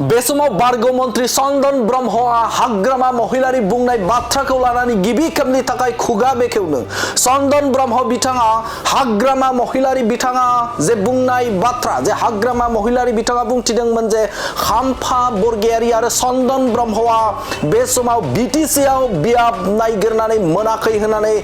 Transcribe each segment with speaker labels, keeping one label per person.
Speaker 1: बे समाव बारग' मन्त्रि चन्दन ब्रह्मआ हाग्रामा महिलारि बुंनाय बाथ्राखौ लानानै गिबि खेबनि थाखाय खुगा बेखेवदों। चन्दन ब्रह्म बिथाङा हाग्रामा महिलारि बिथाङा जे बुंनाय बाथ्रा जे हाग्रामा महिलारि बिथाङा बुंथिदोंमोन जे खाम्फा बरगयारि आरो चन्दन ब्रह्मआ बे समाव बिटिसिआव बियाब नागिरनानै मोनाखै होननानै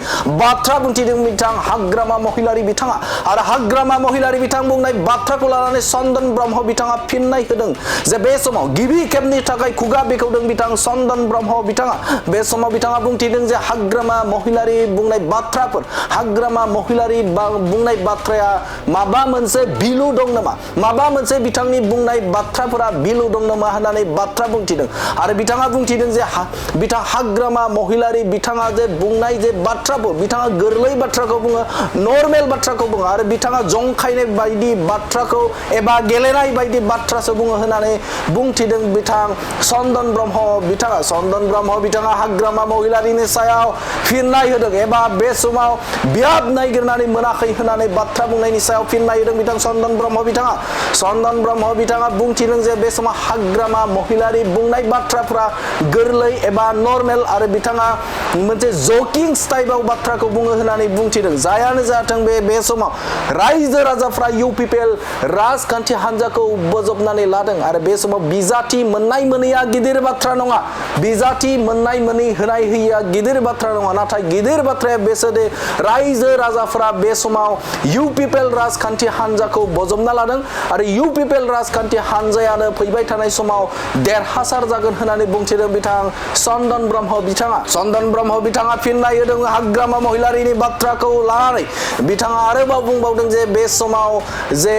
Speaker 1: बाथ्रा बुंथिदों बिथां हाग्रामा महिलारि बिथाङा आरो हाग्रामा महिलारि बिथां बुंनाय बाथ्राखौ लानानै चन्दन ब्रह्म बिथाङा फिननाय होदों जे बे समाव गिबि खेबनि थाखाय खुगा बेखेवदों बिथां चन्दन ब्रह्म बिथाङा। बे समाव बिथाङा बुंथिदों जे हाग्रामा महिलारि बुंनाय बाथ्राफोर हाग्रामा महिलारि बुंनाय बाथ्राया माबा मोनसे बिलु दं नामा माबा मोनसे बिथांनि बुंनाय बाथ्राफोरा बिलु दं नामा होननानै बाथ्रा बुंथिदों आरो बिथाङा बुंथिदों जे बिथां हाग्रामा महिलारि बिथाङा जे बुंनाय जे बाथ्राफोर बिथाङा गोरलै बाथ्राखौ बुङो नर्मेल बाथ्राखौ बुङो आरो बिथाङा जंखायनाय बायदि बाथ्राखौ एबा गेलेनाय बायदि बाथ्रासो बुङो होननानै बुंथिदों बिथां चन्दन ब्रह्म बिथाङा। चन्दन ब्रह्म बिथाङा हाग्रामा महिलारिनि सायाव फिननाय होदों एबा बे समाव बियाब नागिरनानै मोनाखै होननानै बाथ्रा बुंनायनि सायाव फिननाय होदों बिथां चन्दन ब्रह्म बिथाङा। चन्दन ब्रह्म बिथाङा बुंथिदों जे बे समाव हाग्रामा महिलारि बुंनाय बाथ्राफोरा गोरलै एबा नर्मेल आरो बिथाङा मोनसे जकिं स्टाइलाव बाथ्राखौ बुङो होननानै बुंथिदों। जायानो जाथों बे समाव रायजो राजाफ्रा इउपिपिएल राजखान्थि हान्जाखौ बोजबनानै लादों आरो बे समाव बिजाथि मोननाय मोनैया गिदिर बाथ्रा नङा बिजाथि मोननाय मोनै होनाय होयिया गिदिर बाथ्रा नङा नाथाय गिदिर बाथ्राया बेसोदे रायजो राजाफ्रा बे समाव इउपिपिएल राजखान्थि हान्जाखौ बोजबना लादों आरो इउपिपिएल राजखान्थि हान्जायानो फैबाय थानाय समाव देरहासार जागोन होननानै बुंथिदों बिथां चन्दन ब्रह्म बिथाङा। चन्दन ब्रह्म बिथाङा फिननाय होदों हाग्रामा महिलारिनि बाथ्राखौ लानानै बिथाङा आरोबाव बुंबावदों जे बे समाव जे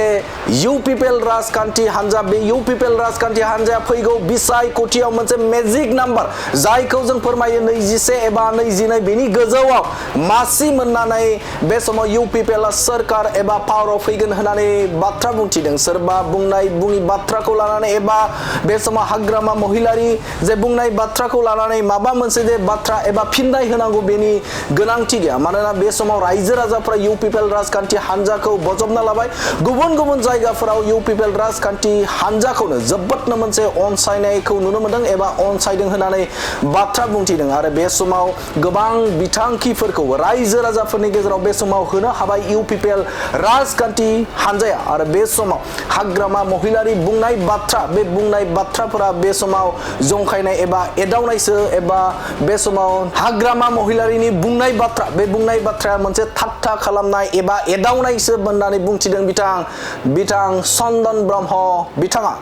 Speaker 1: इउपिपिएल राजखान्थि हान्जा बे इउपिपिएल राजखान्थि हान्जाया फैगौ बिसाय कोटियाव मोनसे मेजिक नाम्बार जायखौ जों फोरमायो 21 एबा 22 बेनि गोजौआव मासि मोननानै बे समाव इउपिपिएल सरकार एबा पावाराव फैगोन होननानै बाथ्रा बुंथिदों। सोरबा बुंनाय बुङि बाथ्राखौ लानानै एबा बे समाव हाग्रामा महिलारि जे बुंनाय बाथ्राखौ लानानै माबा मोनसे जे बाथ्रा एबा फिननाय होनांगौ बेनि गोनांथि गैया मानोना बे समाव रायजो राजाफ्रा इउपिपिएल राजखान्थि हान्जाखौ बजबना लाबाय गुबुन गुबुन जायगाफोराव इउपिपिएल राजखान्थि हान्जाखौनो जोबोदनो मोनसे अनसायनायखौ नुनो मोनदों एबा अनसायदों होननानै बाथ्रा बुंथिदों आरो बे समाव गोबां बिथांखिफोरखौ रायजो राजाफोरनि गेजेराव बे समाव होनो हाबाय इउपिपिएल राजखान्थि हान्जाया आरो बे समाव हाग्रामा महिलारि बुंनाय बाथ्रा बे बुंनाय बाथ्राफोरा बे समाव जंखायनाय एबा एदावनायसो एबा बे समाव हाग्रामा महिलारिनि बुंनाय बाथ्रा बे बुंनाय बाथ्राया मोनसे ठाट्टा खालामनाय एबा एदावनायसो होननानै बुंथिदों बिथां चन्दन ब्रह्म बिथाङा।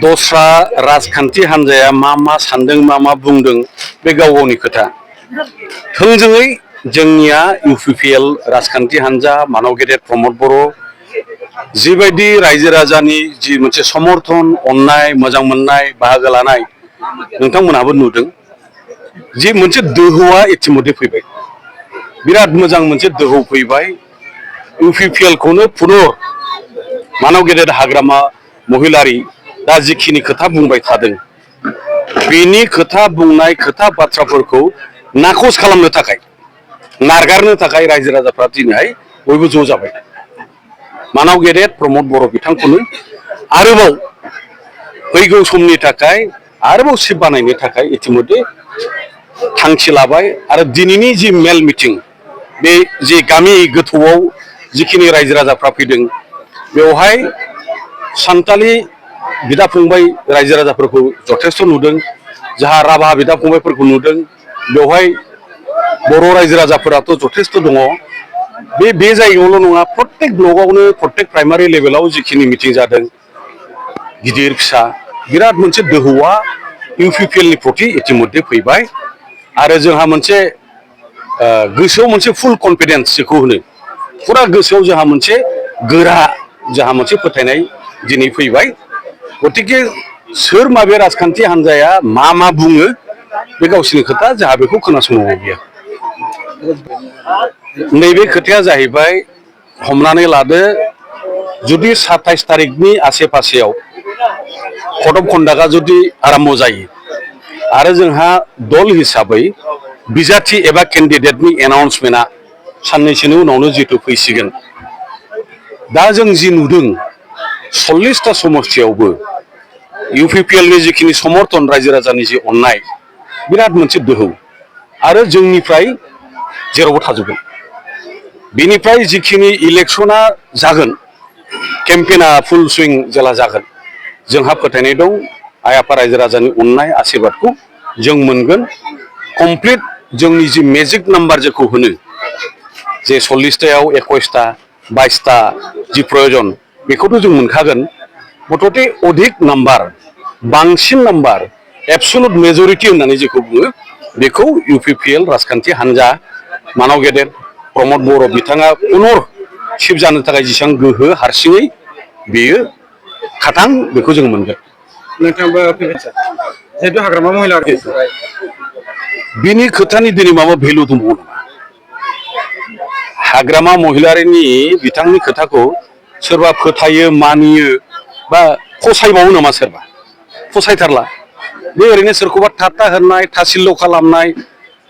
Speaker 2: दस्रा राजखान्थि हान्जाया मा सानदों मा बुंदों बे गाव गावनि खोथा थोंजोङै जोंनिया इउपिपिएल राजखान्थि हान्जा मानव गेदेर प्रमद बर' जिबायदि रायजो राजानि जि मोनसे समर्थन अननाय मोजां मोननाय बाहागो लानाय नोंथांमोनहाबो नुदों जि मोनसे दोहौआ इतिमध्ये फैबाय बिराद मोजां मोनसे दोहौ फैबाय इउपिपिएल खौनो पुनर मानव गेदेर हाग्रामा महिलारि दा जिखिनि खोथा बुंबाय थादों बेनि खोथा बुंनाय खोथा बाथ्राफोरखौ नाखस खालामनो थाखाय नारगारनो थाखाय रायजो राजाफ्रा दिनैहाय बयबो ज' जाबाय मानव गेदेर प्रमद बर' बिथांखौनो आरोबाव फैगौ समनि थाखाय आरोबाव सिफ बानायनो थाखाय इतिमध्ये थांखि लाबाय आरो दिनैनि जि मेल मिटिं बे जि गामि गोथौआव जिखिनि रायजो राजाफ्रा फैदों बेवहाय सान्थालि बिदा फंबाय रायजो राजाफोरखौ जथेस्थ नुदों जाहा राभा बिदा फंबायफोरखौ नुदों बेवहाय बर' रायजो राजाफोराथ' जथेस्थ दङ बे जायगायावल' नङा प्रत्येक ब्लकआवनो प्रत्येक प्राइमारि लेभेलाव जिखिनि मिटिं जादों गिदिर फिसा बिराद मोनसे दोहौआ इउपिपिएल नि प्रति इतिमध्ये फैबाय आरो जोंहा मोनसे गोसोआव मोनसे फुल कनफिडेन्स जेखौ होनो फुरा गोसोआव जोंहा मोनसे गोरा जोंहा मोनसे फोथायनाय दिनै फैबाय गतिके सोर माबे राजखान्थि हान्जाया मा बुङो बे गावसिनि खोथा जोंहा बेखौ खोनासंनांगौ गैया नैबे खोथाया जाहैबाय हमनानै लादो जुदि 27 तारिखनि आसे पासेयाव कड अफ कन्डाक्टआ जुदि आरम्भ जायो आरो जोंहा दल हिसाबै बिजाथि एबा केन्डिडेटनि एनाउन्समेन्टआ साननैसोनि उनावनो जिहेतु फैसिगोन दा जों जि नुदों 40टा समस्थियावबो UPPL नि जिखिनि समर्थन रायजो राजानि जि अननाय बिराद मोनसे दोहौ आरो जोंनिफ्राय जेरावबो थाजोबगोन बेनिफ्राय जिखिनि इलेक्शना जागोन केम्पेना फुल सुइं जेला जागोन जोंहा फोथायनाय दं आइ आफा रायजो राजानि अननाय आशीर्बादखौ जों मोनगोन कमप्लिट जोंनि जि मेजिक नाम्बार जेखौ होनो जे 40टायाव 21टा 22टा जि प्रयोजन बेखौथ' जों मोनखागोन मथथे अधिक नाम्बार बांसिन नाम्बार एबसुलुट मेजरिटि होननानै जेखौ बुङो बेखौ UPPL राजखान्थि हान्जा मानाव गेदेर प्रमद बर' बिथाङा पुनर चिफ जानो थाखाय जेसेबां गोहो हारसिङै बेयो खाथां बेखौ जों मोनगोन
Speaker 3: नोंथांबो फैगोन सार जिहेतु हाग्रामा महिला
Speaker 2: बिनि खोथानि दिनै माबा भेलु दंबावो नामा हाग्रामा महिलारिनि बिथांनि खोथाखौ सोरबा फोथायो मानियो बा फसायबावो नामा सोरबा फसायथारला बे ओरैनो सोरखौबा थाथा होनाय थासिल्ल' खालामनाय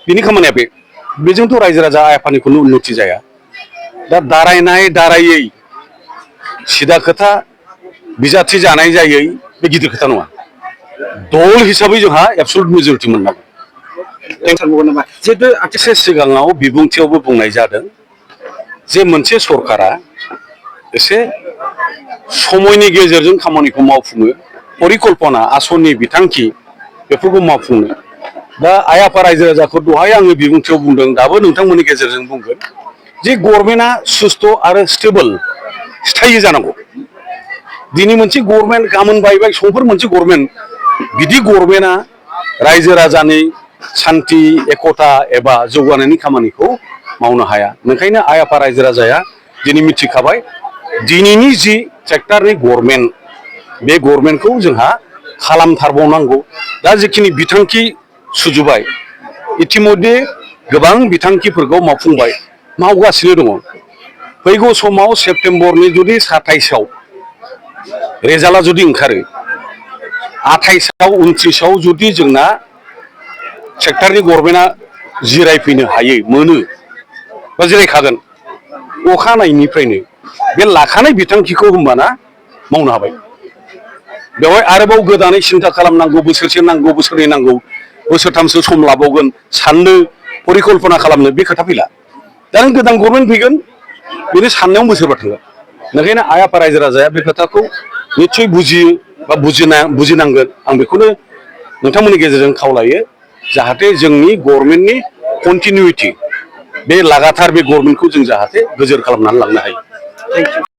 Speaker 2: बिनि खामानिया बेजोंथ' रायजो राजा आइ आफानि खुनु उन्नति जाया दा दारायनाय दारायै सिदा खोथा बिजाथि जानाय जायै बे गिदिर खोथा नङा दल हिसाबै जोंहा एबसुलुट मेजरिटि मोननांगोन
Speaker 3: जिहेतु
Speaker 2: एसे सिगाङाव बिबुंथियावबो बुंनाय जादों जे मोनसे सरकारा एसे समयनि गेजेरजों खामानिखौ मावफुङो परिकल्पना आसननि बिथांखि बेफोरखौ मावफुङो दा आइ आफा रायजो राजाखौ दहाय आङो बिबुंथियाव बुंदों दाबो नोंथांमोननि गेजेरजों बुंगोन जे गभर्नमेन्टआ सुस्थ' आरो स्टेबल स्थायि जानांगौ दिनै मोनसे गभर्नमेन्ट गाबोन बायबाय समफोर मोनसे गभर्नमेन्ट बिदि गभर्नमेन्टआ रायजो राजानि सान्थि एकता एबा जौगानायनि खामानिखौ मावनो हाया ओंखायनो आइ आफा रायजो राजाया दिनै मिथिखाबाय दिनैनि जि सेक्टरनि गभर्नमेन्ट बे गभर्नमेन्टखौ जोंहा खालामथारबावनांगौ दा जिखिनि बिथांखि सुजुबाय इतिमध्ये गोबां बिथांखिफोरखौ मावफुंबाय मावगासिनो दङ फैगौ समाव सेप्तेम्बरनि जुदि 27आव रेजाल्टआ जुदि ओंखारो 28आव 29आव जुदि जोंना सेक्टरनि गभर्नमेन्टआ जिरायफैनो हायो मोनो बा जिरायखागोन अखानायनिफ्रायनो बे लाखानाय बिथांखिखौ होमबाना मावनो हाबाय बेवहाय आरोबाव गोदानै सिन्था खालामनांगौ बोसोरसे नांगौ बोसोरनै नांगौ बोसोरथामसो सम लाबावगोन साननो परिकल्पना खालामनो बे खोथा फैला दा नों गोदान गभर्नमेन्ट फैगोन बेनि साननायाव बोसोरबा थांगोन ओंखायनो आइ आफा रायजो राजाया बे खोथाखौ निस्सय बुजियो बा बुजिनांगोन आं बेखौनो नोंथांमोननि गेजेरजों खावलायो जाहाथे जोंनि गभर्नमेन्टनि कन्टिनिउटि बे लागाथार बे गभर्नमेन्टखौ जों जाहाथे गोजोर खालामनानै लांनो हायो।